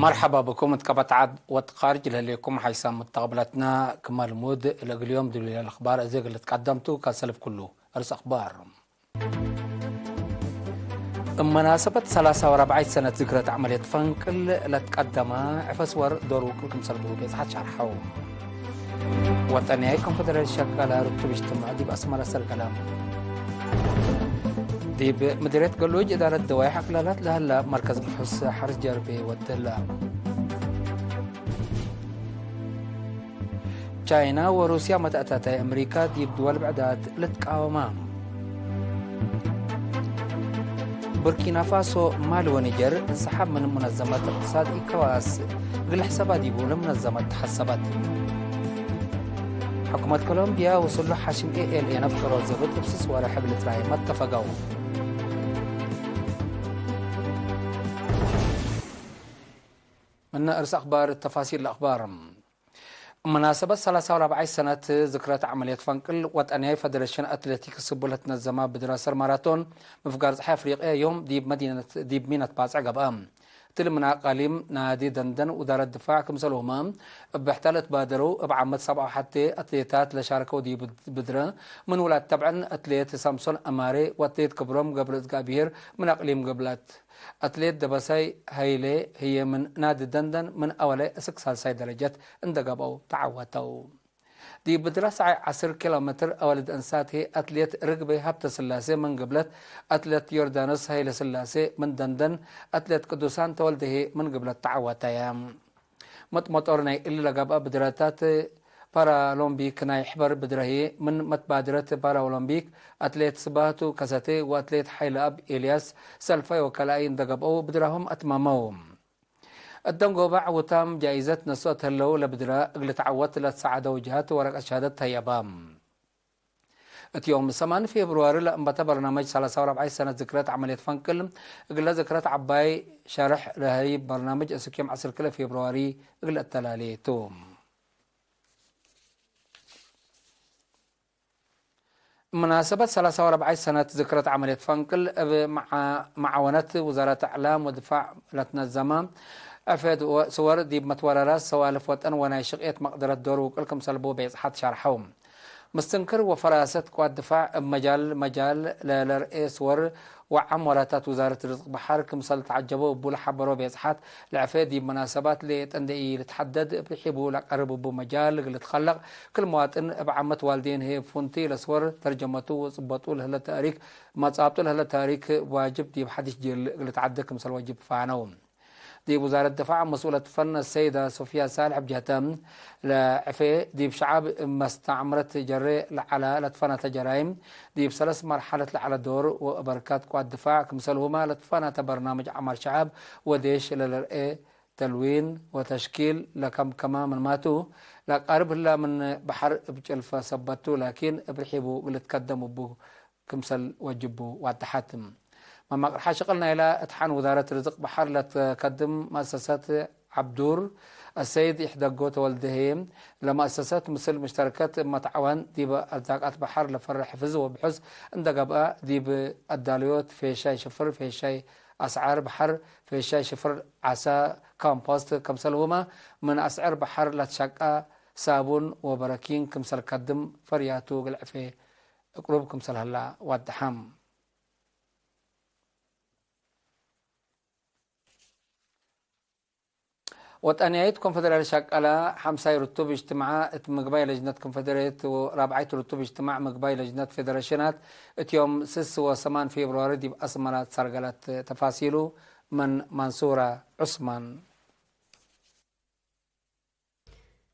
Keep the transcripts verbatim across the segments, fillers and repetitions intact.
መርሐባ ብኩም እት ቀበት ዐድ ወእት ካርጅ ለህሌኩም ሓይሳም ሙተቅብለትና። ክመ ልሙድ ለእግል ዮም ዲብ ለህሌ አልአክባር እዜ እግል ልትቀደም ቱ። ከሰልፍ ኩሉ እርስ አክባር። እብ መናሰበት ሰላሳ ወረብዓይት ሰነት ዝክረት ዐመልየት ፈንቅል ለትቀደመ ዕፈ ስወር ዶር ውቅል ክምሰል ቡ ቤጽሐት ሸርሐው። ወጠንያይ ኮንፈደሬሽን ሸቃላ ርቱብ እጅትማዕ ዲብ አስመረ ሰርገለ። ዲብ ምድርየት ገሉጅ እዳረት ደዋይሕ አክላላት ለሀላ መርከዝ ብሑስ ሐርስ ጀርቤ ወደላ። ቻይና ወሩስያ መተአታታይ አምሪካ ዲብ ድወል ብዕዳት ልትቃወማ። ቡርኪና ፋሶ፣ ማሊ ወኒጀር እንሰሓብ ምን ሙነዘመት እቅትሳድ ኢኮዋስ እግል ሕሰባ ዲቡ ለሙነዘመት ተሐሰበት። ሕኩመት ኮሎምቢያ ወስሉሕ ሓሽም ኤ ኤል ኤ ነፍጠሮ ዘብጥ እብ ስስ ወርሕ እብ ልትራየም አተፈገው። ምነ እርስ አክባር ተፋሲል ለአክባር። መናሰበት ሰላሳ ወረብዓይ ሰነት ዝክረት ዐመልየት ፈንቅል ወጠንያይ ፈደሬሽን አትሌቲክስ እቡ ለትነዘማ ብድረ ሰር ማራቶን ምፍጋር ጸሓይ አፍሪቅያ ዮም ዲብ መዲነት፣ ዲብ ሚነት ባጽዕ ገብአ። እትሊ ምን አቃሊም ናዲ ደንደን ውዳረት ድፋዕ ክምሰልሁመ እብ ብሕተ ለትባደረው እብ ዓመት ሰብዓ ወሐቴ አትሌታት ለሻረከው ዲብ ብድረ ምን ውላድ ተብዐን አትሌት ሳምሶን አማሬ ወአትሌት ክብሮም ገብረእዝጋብሄር ምን አቅሊም ገብላት። አትሌት ደበሳይ ሀይሌ ህዬ ምን ናዲ ደንደን ምን አወላይ እስክ ሳልሳይ ደረጀት እንደ ገብአው ተዐወተው። ዲብ ብድረ ሰዓይ ዐስር ኪሎ ሜትር አወልድ እንሳት ህዬ አትሌት ርግቤ ሀብተስላሴ ምን ግብለት፣ አትሌት ዮርዳኖስ ሀይለስላሴ ምን ደንደን፣ አትሌት ቅዱሳን ተወልደ ህዬ ምን ግብለት ተዐወተየ። መጥመጦር ናይ እሊ ለገብአ ብድረታት ፓራኦሎምፒክ ናይ ሕበር ብድረ ህዬ፣ ምን መትባድረት ፓራኦሎምፒክ አትሌት ስብሃቱ ከሰቴ ወአትሌት ሓይለአብ ኤልያስ ሰልፋይ ወከልኣይ እንደ ገብአው ብድራሆም አትመመው። እደንጎበ ዕዉታም ጃኢዘት ነስኦት ህለው ለብድረ እግል ተዐወት ለትሰዓደው ጀሀት ወረቀት ሸሃደት ተሀየበ። እት ዮም ሰማን ፌብሩዋሪ ለእንበተ በርናመጅ ሰላሳ ወረብዓይ ሰነት ዝክረት ዐመልየት ፈንቅል እግለ ዝክረት ዐባይ ሸርሕ ለሀይብ በርናምጅ እስክ ዮም ዐስር ክልኤ ፌብሩዋሪ እግል እተላሌ ቱ። ምናሰበት ሰላሳ ወረብዓይ ሰነት ዝክረት ዐመልየት ፈንቅል እብ መዓ-፣ መዓወነት ውዛረት እዕላም ወድፋዕ ለትነዘመ ዕፌት ወ-፣ ስወር ዲብ መትወረራት ሰዋልፍ ወጠን ወናይ ሽቅየት መቅደረት ዶር ውቅል ክምሰል ቡ ቤጽሐት ሸርሐው። ምስትንክር ወፈራሰት ቅዋት ድፋዕ እብ መጃል መጃል ለለርኤ ስወር ወዓም ወራታት ውዛረት ርዝቅ በሐር ክምሰል ተዐጀበው እቡ ለሐበሮ ቤጽሐት፣ ለዕፌ ዲብ መናሰባት ሌጠ እንዴ ኢልትሐደድ እብ ርሒቡ ለቀርብ እቡ መጃል እግል ልትከለቅ፣ ክል መዋጥን እብ ዓመት ዋልዴን ህዬ ፉንቲ ለስወር ተርጀመቱ ወጽበጡ ለህለ ተእሪክ፣ መጻብጡ ለህለ ተእሪክ ዋጅብ ዲብ ሐዲስ ጅል እግል ልትዐደ ክምሰል ወጅብ ፋነው። ዲብ ውዛረት ድፋዕ መስኡለት ፈን ሰይዳ ሶፍያ ሳልሕ እብ ጀህተ፣ ለዕፌ ዲብ ሸዐብ መስተዕምረት ጀሬ ለዐለ ለትፈነተ ጀራይም፣ ዲብ ሰለስ መርሐለት ለዐለ ዶር ወበርካት ቅዋት ድፋዕ ክምሰልሁመ ለትፈነተ በርናምጅ ዐማር ሸዐብ ወዴሽ ለልርኤ ተልዊን ወተሽኪል ለከምከመ ምንማቱ፣ ለቃርብ ህላ ምን በሐር እብ ጭልፈ ሰበቱ፣ ላኪን እብ ርሒቡ እግል ልትከደም እቡ ክምሰል ወጅቡ ዋደሐት። መማቅርሐ ሽቅል ናይላ እትሓን ውዛረት ርዝቅ በሐር ለትከድም መአሰሰት ዐብዱር አሰይድ ይሕደጎ ተወልደ ህዬ፣ ለመአሰሰት ምስል ምሽተርከት እብ መትዓወን ዲብ አርዛቃት በሐር ለፈርሕ ሕፍዝ ወብሑስ እንደ ገብአ፣ ዲብ አዳልዮት ፌሻይ ሽፍር፣ ፌሻይ አስዓር በሐር፣ ፌሻይ ሽፍር ዓሰ፣ ኮምፖስት፣ ክምሰልሁመ ምን አስዕር በሐር ለትሸቀ ሳቡን ወበረኪን ክምሰል ከድም ፈርያቱ እግል ዕፌ እቅሩብ ክምሰል ሀላ ዋደሐ። ወጠንያይት ኮንፈደራሊ ሸቀለ ሐምሳይ ርቱብ እጅትማዐ እት ምግባይ ለጅነት ኮንፈደሬት ወራብዓይት ርቱብ እጅትማዕ ምግባይ ለጅነት ፌደሬሽናት እት ዮም ስስ ወሰማን ፌብሩዋሪ ዲብ አስመረ ትሰርገለት። ተፋሲሉ ምን መንሱረ ዑስማን።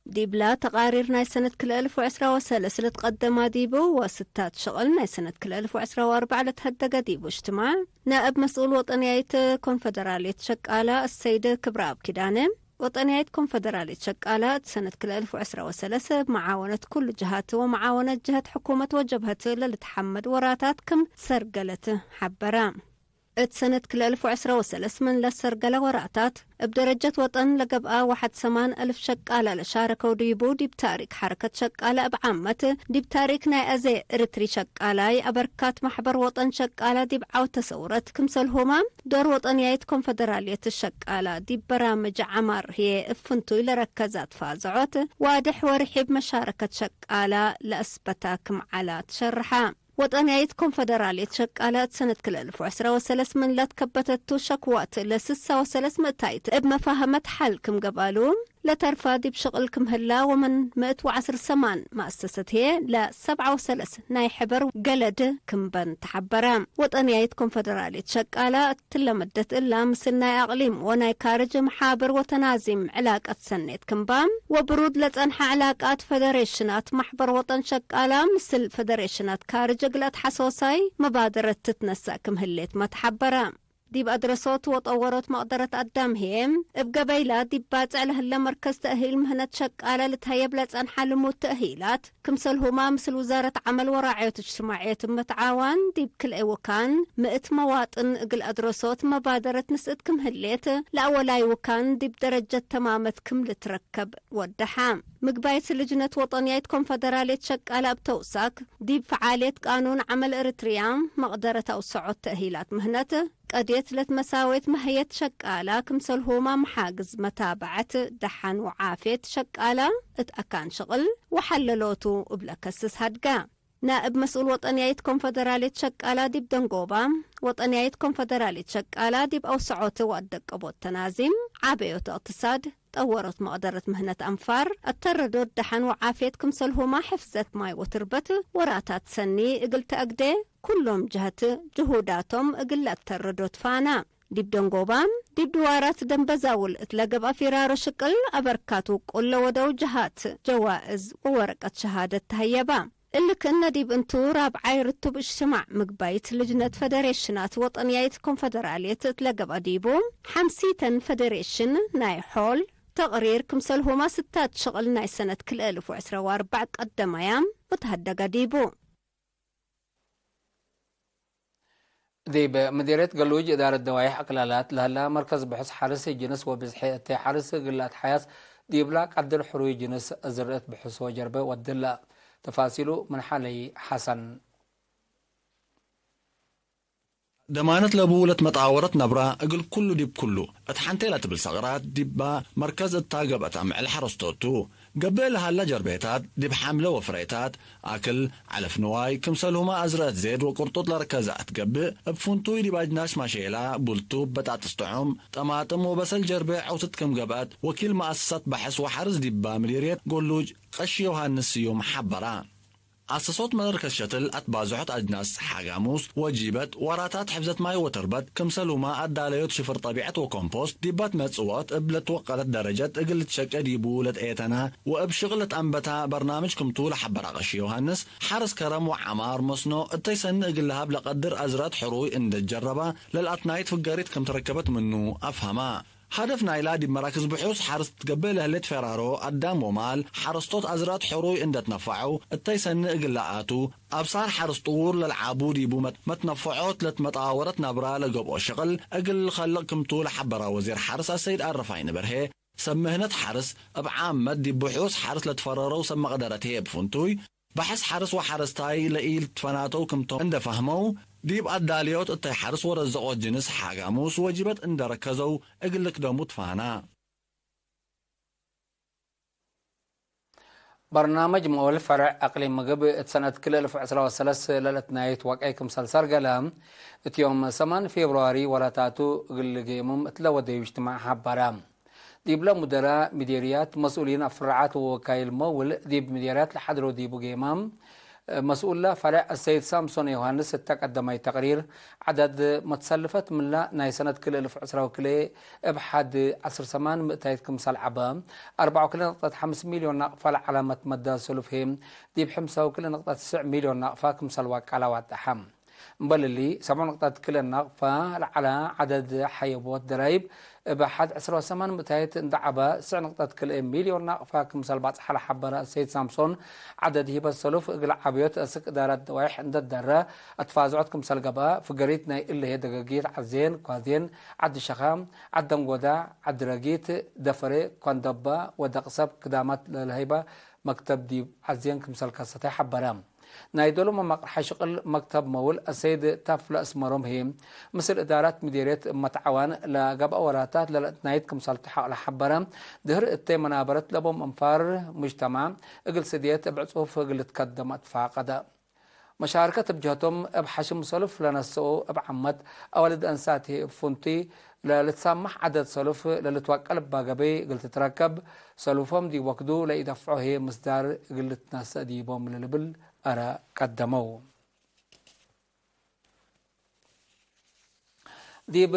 ዲብላ ተቃሪር ናይ ሰነት ክልኤ አልፍ ወዕስራ ወሰለስ ለትቀደማ ዲቡ ወስታት ሽቅል ናይ ሰነት ክልኤ አልፍ ወዕስራ ወአርበዕ ለትሀደገ ዲቡ እጅትማዕ፣ ናእብ መስኡል ወጠንያይት ኮንፈደራልየት ሸቃላ አሰይድ ክብረአብ ኪዳነ፣ ወጠንያይት ኮንፈደራልየት ሸቃላ እት ሰነት ክልኤ አልፍ ወዕስራ ወሰለስ እብ መዓወነት ኩሉ ጀሃት ወመዓወነት ጀሀት ሕኩመት ወጀብሀት ለልትሐመድ ወራታት ክም ሰርገለት ሐበረ። እት ሰነት ክልኤ እልፍ ወዕስራ ወሰለስ ምን ለሰርገለ ወራታት፣ እብ ደረጀት ወጠን ለገብአ ወሐድ ሰማን እልፍ ሸቃለ ለሻረከው ዲቡ፣ ዲብ ታሪክ ሐረከት ሸቃለ እብ ዓመት፣ ዲብ ታሪክ ናይ አዜ እርትሪ ሸቃላይ፣ አበርካት ማሕበር ወጠን ሸቃለ ዲብ ዐውተ ሰውረት፣ ክምሰልሁመ ዶር ወጠንያይት ኮንፈደራልየት ሸቃለ ዲብ በራምጅ ዐማር ህዬ እብ ፍንቱይ ለረከዛት ፋዝዖት ዋድሕ ወርሒብ መሻረከት ሸቃለ ለአስበታ ክም ዐላ ትሸርሐ። ወጠንያይት ኮንፈደራልየት ሸቃለ እት ሰነት ክልኤ እልፍ ወዕስራ ወሰለስ ምን ለትከበተቱ ሸክዋት ለስሳ ወሰለስ ምእታይት እብ መፋህመት ሐል ክም ገብአሉ፣ ለተርፋ ዲብ ሽቅል ክም ህላ ወምን ምእት ወዐስር ሰማን መአሰሰት ህዬ ለሰብዓ ወሰለስ ናይ ሕበር ገለድ ክም በን ተሐበረ። ወጠንያይት ኮንፈደራልየት ሸቃለ እትለ መደት እላ ምስል ናይ አቅሊም ወናይ ካርጅ መሓብር ወተናዚም ዕላቀት ሰኔት ክም በ ወብሩድ ለጸንሐ ዕላቃት ፈደሬሽናት ማሕበር ወጠን ሸቃላ ምስል ፈደሬሽናት ካርጅ እግል አትሐሶሳይ መባደረት ትትነሰእ ክም ህሌት መትሐበረ። ዲብ አድረሶት ወጠወሮት መቅደረት አዳም ህዬ፣ እብ ገበይላ ዲብ ባጽዕ ለህለ መርከዝ ተእሂል ምህነት ሸቃለ ልትሀየብ ለጸንሐ ልሙድ ተእሂላት፣ ክምሰልሁማ ምስል ውዛረት ዐመል ወራዕዮት እጅትማዕየት እብ መትዓዋን፣ ዲብ ክልኤ ውካን ምእት መዋጥን እግል አድረሶት መባደረት ንስእት ክም ህሌት፣ ለአወላይ ውካን ዲብ ደረጀት ተማመት ክም ልትረከብ ወደሐ። ምግባይት ልጅነት ወጠንያይት ኮንፈደራልየት ሸቃለ እብ ተውሳክ፣ ዲብ ፈዓልየት ቃኑን ዐመል ኤረትርያ መቅደረት አውሰዖት ተእሂላት ምህነት፣ ቀድየት ለትመሳዌት መህየት ሸቃላ፣ ክምሰልሁማ መሓግዝ መታበዐት ደሐን ወዓፍየት ሸቃላ እት አካን ሽቅል ወሐለሎቱ እብለ ከስስ ሀድጋ። ናእብ መስኡል ወጠንያይት ኮንፈደራልየት ሸቃላ ዲብ ደንጎባ፣ ወጠንያይት ኮንፈደራልየት ሸቃላ ዲብ አውሰዖት ወአደቀቦት ተናዚም፣ ዓበዮት እቅትሳድ፣ ጠወሮት መቅደረት ምህነት አንፋር፣ አተረዶት ደሐን ወዓፍየት ክምሰልሁማ ሕፍዘት ማይ ወትርበት ወራታት ሰኒ እግል ተአግዴ፣ ኩሎም ጀህት ጅሁዳቶም እግል ለአተረዶት ፋና። ዲብ ደንጎባ፣ ዲብ ድዋራት ደንበዛውል እት ለገብአ ፊራሮ ሽቅል አበርካት ውቁል ለወደው ጀሃት ጀዋእዝ ወወረቀት ሸሃደት ተሀየባ። እሊ ክእነ ዲብ እንቱ፣ ራብዓይ ርቱብ እጅትማዕ ምግባይት ልጅነት ፈደሬሽናት ወጠንያይት ኮንፈደራልየት እት ለገብአ ዲቡ፣ ሐምሲተን ፈደሬሽን ናይ ሖል ተቅሪር ክምሰልሁማ ስታት ሽቅል ናይ ሰነት ክልኤ እልፍ ወዕስራ ወአርበዕ ቀደማያም ወተሀደገ ዲቡ። ዲብ ምዲርየት ገሉጅ እዳረት ደዋይሕ አክላላት ለህላ መርከዝ ብሑስ ሐርስ ጅንስ ወብዝሒ እተይ ሐርስ እግል ለአትሓያስ ዲብላ ቀድር ሕሩይ ጅንስ ዝርዕት ብሑስ ወጀርበ ወድላ። ተፋሲሉ ምን ሐለይ ሐሰን። ደማነት ለቡ ለትመጣወረት ነብራ እግል ኩሉ ዲብ ኩሉ እት ሐንቴ ለትብል ሰቅራት ዲባ መርከዝ እታ ገብአት አምዕል ሐረስቶቱ። ገብእ ለሀለ ጀርቤታት ዲብ ሐምለ ወፍሬታት፣ አክል፣ ዐለፍ ንዋይ፣ ክምሰልሁመ አዝረአት ዜድ ወቅርጡጥ ለረከዘ አትገብእ፣ እብ ፍንቱይ ዲብ አጅናስ ማሼላ፣ ቡልቱብ፣ በጣጥስ ጥዑም፣ ጠማጥም ወበሰል ጀርቤ ዐውትት ክም ገብአት፣ ወኪል መአሰሰት በሐስ ወሐርስ ዲባ ምዲርየት ጎሉጅ ቀሺ ዮሃንስ ስዩም ሐበራ። አሰሶት መርከዝ ሸትል አትባዝሖት አጅናስ ሐጋሙስ ወጂበት፣ ወራታት ሕፍዘት ማይ ወትርበት፣ ክምሰልሁመ አዳለዮት ሽፍር ጠቢዐት ወኮምፖስት፣ ዲባ ትመጽወት እብ ለትወቀለት ደረጀት እግል ልትሸቄ ዲቡ ለትኤተና ወእብ ሽቅል ለትአንበታ በርናምጅ ክምቱ ለሐበራ ቀሺ ዮሃንስ፣ ሐርስ ከረም ወዐማር መስኖ እተይ ሰኒ እግል ለሀብ ለቀድር አዝረአት ሕሩይ እንዴ ጀረባ፣ ለልአትናይት ፍገሪት ክም ትረከበት ምኑ አፍሀማ። ሀደፍ ናይላ ዲብ መራክዝ ብሑስ ሐርስ ትትገብእ ለህሌት ፌራሮ አዳም ወማል፣ ሐረስቶት አዝረአት ሕሩይ እንዴ ትነፈዐው፣ እተይ ሰኒ እግል ለአቱ፣ አብሳር ሐርስ ጥዉር ለልዓቡ ዲቡ መት-፣ መትነፈዖት ለትመጣወረት ነብራ ለገብኦ ሽቅል እግል ልከልቅ ክምቱ ለሐበራ ወዚር ሐርስ አሰይድ አረፋይነ በርሄ፣ ሰብ ምህነት ሐርስ እብ ዓመት ዲብ ብሑስ ሐርስ ለትፈረረው ሰብ መቅደረት ህዬ እብ ፍንቱይ፣ በሐስ ሐርስ ወሐረስታይ ለኢልትፈናተው ክምቶም እንዴ ፈህመው፣ ዲብ አዳልዮት እተይ ሐርስ ወረዘቆት ጅንስ ሐጋሙስ ወጂበት እንዴ ረከዘው እግል ልክደሙ ትፋና። በርናመጅ ምኦል ፈርዕ አቅሊም ምግብ እት ሰነት ክልኤ እልፍ ዕስራ ወሰለስ ለለትናየት ወቀይ ክምሰል ሰርገለ፣ እት ዮም ሰማን ፌብርዋሪ ወላታቱ እግል ጌምም እትለ ወደዩ እጅትማዕ ሐበረ። ዲብለ ሙደራ ሚዴርያት፣ መስኡሊን አፍራዓት ወወካይል መውል ዲብ ሚዴርያት ለሐድሮ ዲቡ ጌማም፣ መስኡለ ፈርዕ አሰይድ ሳምሶን ዮሃንስ እተ ቀደማይ ተቅሪር፣ ዐደድ መትሰልፈት ምንላ ናይ ሰነት ክልኤ እልፍ ዕስራ ወክልኤ እብ ሐድ ዐስር ሰማን ምእታይት ክምሰል ዐበ፣ አርበዕ ወክልኤ ንቅጠት ሐምስ ሚልዮን ናቅፋ ለዐለ መትመዳ ሰሉፍ ህዬ ዲብ ሐምሳ ወክልኤ ንቅጠት ትስዕ ሚልዮን ናቅፋ ክምሰል ዋቀለ ዋደሐ። እምበል እሊ፣ ሰብዕ ንቅጠት ክልኤ ናቅፋ ለዐለ ዐደድ ሐየቦት ደራይብ እብ ሐድ ዕስራ ወሰማን ምእታይት እንደ ዐበ፣ ስዕ ንቅጠት ክልኤ ሚልዮን ናቅፋ ክምሰል ባጽሐ ለሐበረ ሰይድ ሳምሶን፣ ዐደድ ሂበት ሰሉፍ እግል ዓብዮት አስክ እዳረት ደዋይሕ እንደ ደረ፣ አትፋዝዖት ክምሰል ገብአ፣ ፍገሪት ናይ እለ ህዬ ደገጊት ዐዜን፣ ኳዜን፣ ዐዲ ሸኻ፣ ዐደንጎዳ፣ ዐዲ ረጊት፣ ደፈሬ፣ ኮንደባ ወደቅሰብ ክዳማት ለልሀይበ መክተብ ዲብ ዐዜን ክምሰል ከሰተ ሐበረ። ናይ ዶሉ መማቅርሐ ሽቅል መክተብ መውል አሰይድ ታፍለ እስመሮም ህዬ፣ ምስል እዳራት ምዴርየት እመት ዐዋን ለገብአ ወራታት ለለአትናይት ክምሰል ተሐቅ ለሐበረ፣ ድህር እተ መናበረት ለቦም እንፋር ሙጅተማዕ እግል ስድየት እብ ዕጹፍ እግል ልትከደም አትፋቀደ። መሻርከት እብ ጀህቶም፣ እብ ሐሽም ሰሉፍ ለነስኦ እብ ዓመት አዋልድ አንሳት ህዬ እብ ፍንቱይ ለልትሳመሕ ዐደድ ሰሉፍ ለልትወቀል እባ ገበይ እግል ትትረከብ፣ ሰሉፎም ዲብ ወክዱ ለኢደፍዖ ህዬ ምስዳር እግል ልትነሰእ ዲቦም ለልብል አረ ቀደመው። ዲብ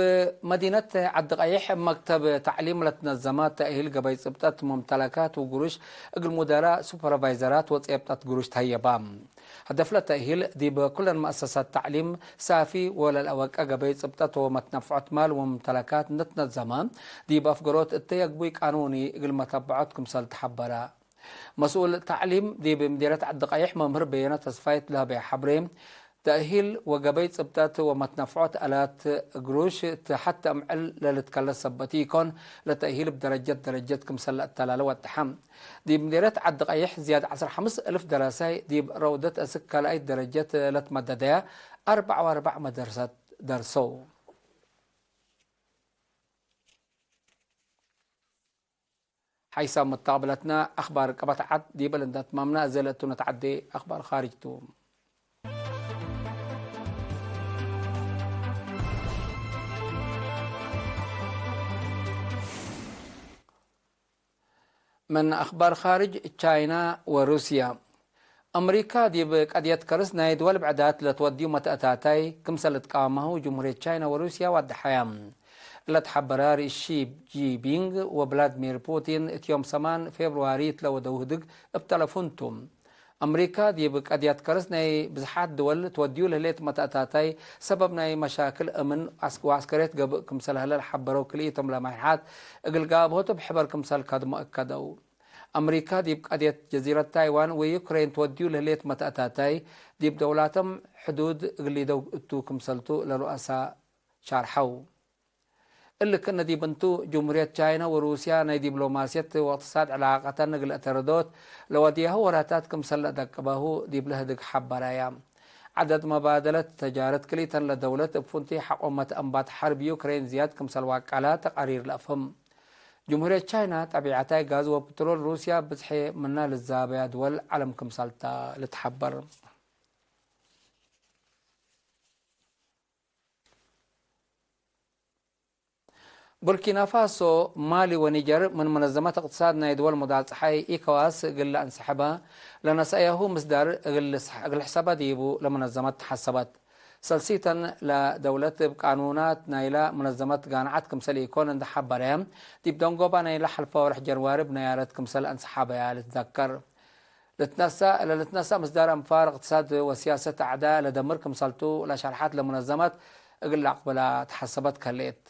መዲነት ዐዲ ቀይሕ መክተብ ተዕሊም ለትነዘመ ተእሂል ገበይ ጽብጠት ሙምተለካት ወግሩሽ እግል ሙደራእ ሱፐርቫይዘራት ወጼብጠት ግሩሽ ተህየባ። ሀደፍ ለተእሂል ዲብ ኩለን መአሰሳት ተዕሊም ሳፊ ወለልአወቀ ገበይ ጽብጠት ወመትነፍዖት ማል ወሙምተለካት እንደ ትነዘመ፣ ዲብ አፍገሮት እተ የግቡይ ቃኑኒ እግል መተበዖት ክምሰል ተሐበረ። መስኡል ተዕሊም ዲብ ምዲርየት ዐዲ ቀይሕ መምህር በየነ ተስፋይ እት ለሀበየ ሐብሬ፣ ተእሂል ወገበይ ጽብጠት ወመትነፍዖት አላት ግሩሽ እት ሐቲ አምዕል ለልትከለስ ሰበት ኢኮን፣ ለተእሂል እብ ደረጀት ደረጀት ክምሰል ለአተላለ ወደሐ። ዲብ ምዲርየት ዐዲ ቀይሕ ዝያድ ዐስር ሐምስ እልፍ ደራሳይ ዲብ ረውደት አስክ ካልኣይት ደረጀት ለትመደደያ አርበዕ ወአርበዕ መደርሰት ደርሰው። ሐይሳም መተቅብለትነ አክባር ቀበት ዐድ ዲበ ለእንደ አትማምነ፣ አዜ ለእቱ ነትዐዴ አክባር ካርጅ ቱ። ምን አክባር ካርጅ፣ ቻይና ወሩስያ። አምሪካ ዲብ ቀድየት ከርስ ናይ ድወል ብዕዳት ለትወድዩ መተአታታይ ክምሰል ልትቃወማሁ ጅምሁርየት ቻይና ወሩስያ ዋደሐያ። እለ ተሐበረ ርኢስ ሺ ጂንፒንግ ወቭላድሚር ፑቲን እት ዮም ሰማን ፌብርዋሪ እት ለወደው ህድግ እብ ተለፉን ቱ። አምሪካ ዲብ ቀድየት ከርስ ናይ ብዝሓት ድወል ትወድዩ ለህሌት መተአታታይ ሰበብ ናይ መሻክል አምን ወዐስከርየት ገብእ ክምሰል ህለ ለሐበረው ክልኢቶም ለማይሓት እግል ጋብሆቱ እብ ሕበር ክምሰል ከድሞ እከደው። አምሪካ ዲብ ቀድየት ጀዚረት ታይዋን ወዩክሬን ትወድዩ ለህሌት መተአታታይ፣ ዲብ ደውላቶም ሕዱድ እግል ሊደው እቱ ክምሰልቱ ለሩአሳ ሻርሐው። እሊ ክእነ ዲብ እንቱ፣ ጅምሁርየት ቻይና ወሩስያ ናይ ዲብሎማስየት ወእቅትሳድ ዕላቀተን እግል አተረዶት ለወድያሁ ወራታት ክምሰል ለአደቅባሁ ዲብለ ህድግ ሐበራያ። ዐደድ መባደለት ተጃረት ክልኢተን ለደውለት እብ ፍንቱይ ሐቆመት አንባት ሐርብ ዩክሬን ዝያድ ክምሰል ዋቀላ ተቃሪር ለአፍህም። ጅምሁርየት ቻይና ጠቢዐታይ ጋዝ ወፕትሮል ሩስያ ብዝሐ ምና ልዛበያ ድወል ዐለም ክምሰልታ ልትሐበር። ቡርኪና ፋሶ፣ ማሊ ወኒጀር ምን መነዘመት እቅትሳድ ናይ ድወል ሙዳል ጸሓይ ኢኮዋስ እግል ለአንሰሐበ ለነሰአያሁ ምስዳር እግል ልስሕ-፣ እግል ሕሰበ ዲቡ ለመነዘመት ተሐሰበት። ሰልሲተን ለደውለት እብ ቃኑናት ናይላ መነዘመት ጋንዓት ክምሰል ኢኮን እንደ ሐበረ፣ ዲብ ደንጎባ ናይላ ሐልፈ ወርሕ ጀንዋሪ ብነያረት ክምሰል አንሰሓበያ ልትዘከር። ልትነሰእ፣ ለልትነሰእ ምስዳር አንፋር እቅትሳድ ወሲያሰት አዕዳ ለደምር ክምሰልቱ ለሸርሐት ለመነዘመት እግል ለአቅብላ ተሐሰበት ከሌት።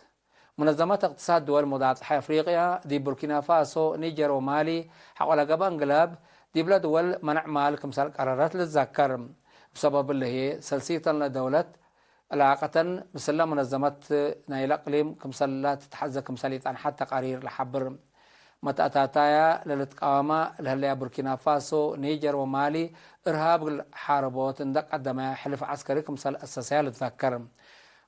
መነዘመት እቅትሳድ ድወል ሙዳል ጸሓይ አፍሪቅያ፣ ዲብ ቡርኪና ፋሶ፣ ኒጀር ወማሊ ሐቆ ለገብአ እንግላብ፣ ዲብለ ድወል መነዕ ማል ክምሰል ቀረረት ልትዘከር። እብ ሰበብ እሊ ህዬ፣ ሰልሲተን ለደውለት ዕላቀተን ምስለ መነዘመት ናይለ እቅሊም ክምሰል ለትትሐዜ ክምሰል ኢጸንሐት ተቃሪር ለሐብር። መትአታታያ ለልትቃወማ ለህለያ ቡርኪና ፋሶ፣ ኒጀር ወማሊ እርሃብ እግል ሓርቦት እንደ ቀደመ ሕልፍ ዐስከሪ ክምሰል አሰሰያ ልትዘከር።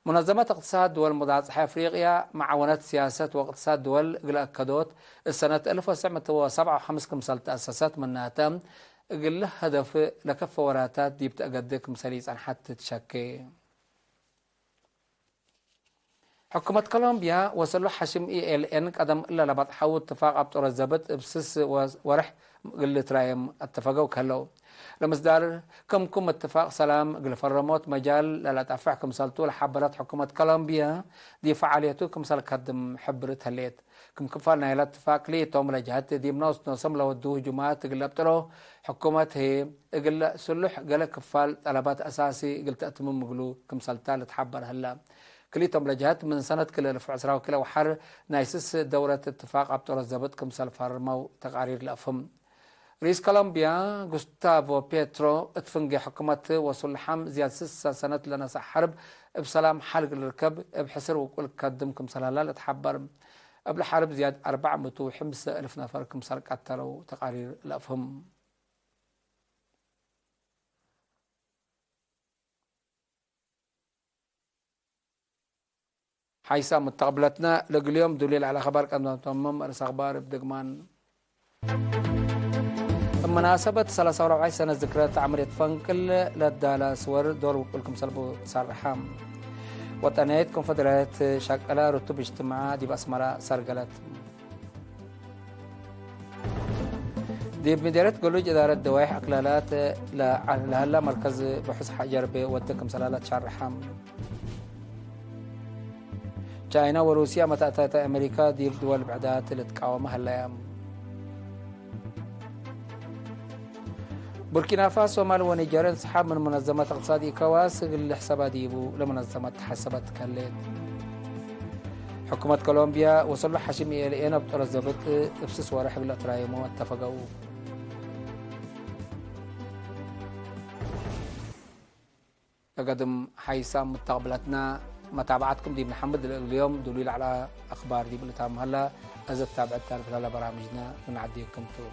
ሙነዘመት እቅትሳድ ድወል ሙዳል ጸሓይ አፍሪቅያ፣ መዓወነት ሲያሰት ወእቅትሳድ ድወል እግል አከዶት፣ እሰነት አልፍ ወትሰዕ ምእት ወሰብዓ ወሐምስ ክምሰል ተአሰሰት ምናተ፣ እግል ህደፍ ለከፈ ወራታት ዲብ ተአገዴ ክምሰል ኢጸንሐት ትትሸኬ። ሕኩመት ኮሎምቢያ ወሰሉ ሐሽም ኢ ኤል ኤን ቀደም እለ ለበጽሐው እትፋቅ አብጦረ ዘብጥ እብ ስስ ወርሕ እግል ልትራየም አተፈገው ከህለው። ለምስዳር ክምኩም እትፋቅ ሰላም እግል ፈረሞት መጃል ለለጠፍሕ ክምሰልቱ ለሐበረት ሕኩመት ኮሎምቢያ፣ ዲብ ፈዓልየቱ ክምሰል ከድም ሕብርት ህሌት። ክም ክፋል ናይለ እትፋቅ ክልኢቶም ለጀሀት ዲብ ኖስ ኖሶም ለወዱ ህጁማት እግል ለብጥሎ፣ ሕኩመት ህዬ እግል ስሉሕ ገሌ ክፋል ጠለባት አሳሲ እግል ተአትምም እግሉ ክምሰልታ ልትሐበር ህለ። ክልኢቶም ለጀሀት ምን ሰነት ክልኤ እልፍ ወዕስራ ወክልኤ ወሐር ናይ ስስ ደውረት እትፋቅ አብ ጦረት ዘብጥ ክምሰል ፈርመው ተቃሪር ለአፍህም። ርኢስ ኮሎምቢያ ጉስታቮ ፔትሮ እት ፍንጌ ሕኩመት ወሱልሓም ዝያድ ስሰ ሰነት ለነስእ ሐርብ እብ ሰላም ሐል ልርከብ እብ ሕስር ውቁል ከድም ክምሰል ሀላ ለትሐበር። እብለ ሐርብ ዝያድ አርበዕ ምእት ወሐምስ እልፍ ነፈር ክምሰል ቀተለው ተቃሪር ለአፍህም። ሓይሳም ሙተቅብለትነ ለእግል ዮም ዱሊል ዐለ አኽባር ቀደምቶም። ርእስ አኽባር እብ ድግማን። እብ መናሰበት ሰላሳ ወረብዓይ ሰነት ዝክረት ዐመልየት ፈንቅል ለዳላ ስወር ዶር ውቁል ክምሰል ቡ ሰርሐ። ወጠንያይት ኮንፈደራልየት ሸቀለ ርቱብ እጅትማዐ ዲብ አስመረ ሰርገለት። ዲብ ምዴርየት ገሉጅ እዳረት ደዋይሕ አክላላት ለሀላ መርከዝ ብሑስ ጀርቤ ወደ ክምሰል ሀላ ተሸርሐ። ቻይና ወሩስያ መተእተተ አሜሪካ ዲብ ድወል ብዕዳት ልትቃወመ ሀለያ። ቡርኪናፋሶ፣ ሶማል ወኒጀር እንስሓብ ምን ሙነዘመት እቅትሳድ ኢኮዋስ እግል ልሕሰባ ዲቡ ለሙነዘመት ተሐሰበት ከሌት። ሕኩመት ኮሎምቢያ ወሰሉ ሐሽም ኢኤልኤን እብ ጦረት ዘብጥ እብ ስስ ወርሕ እግል አትራየሞ አተፈገው። ለገድም ሓይሳም ሙተቅብለትነ መታብዓትኩም ዲብ ነሐምድ። ለእግል ዮም ዱሉይ ለዐለ አኽባር ዲብ ልታም ሀለ። እዘ ትታብዐት ታርፍ ለሀለ በራምጅነ ምን ዐዴኩም ቱ።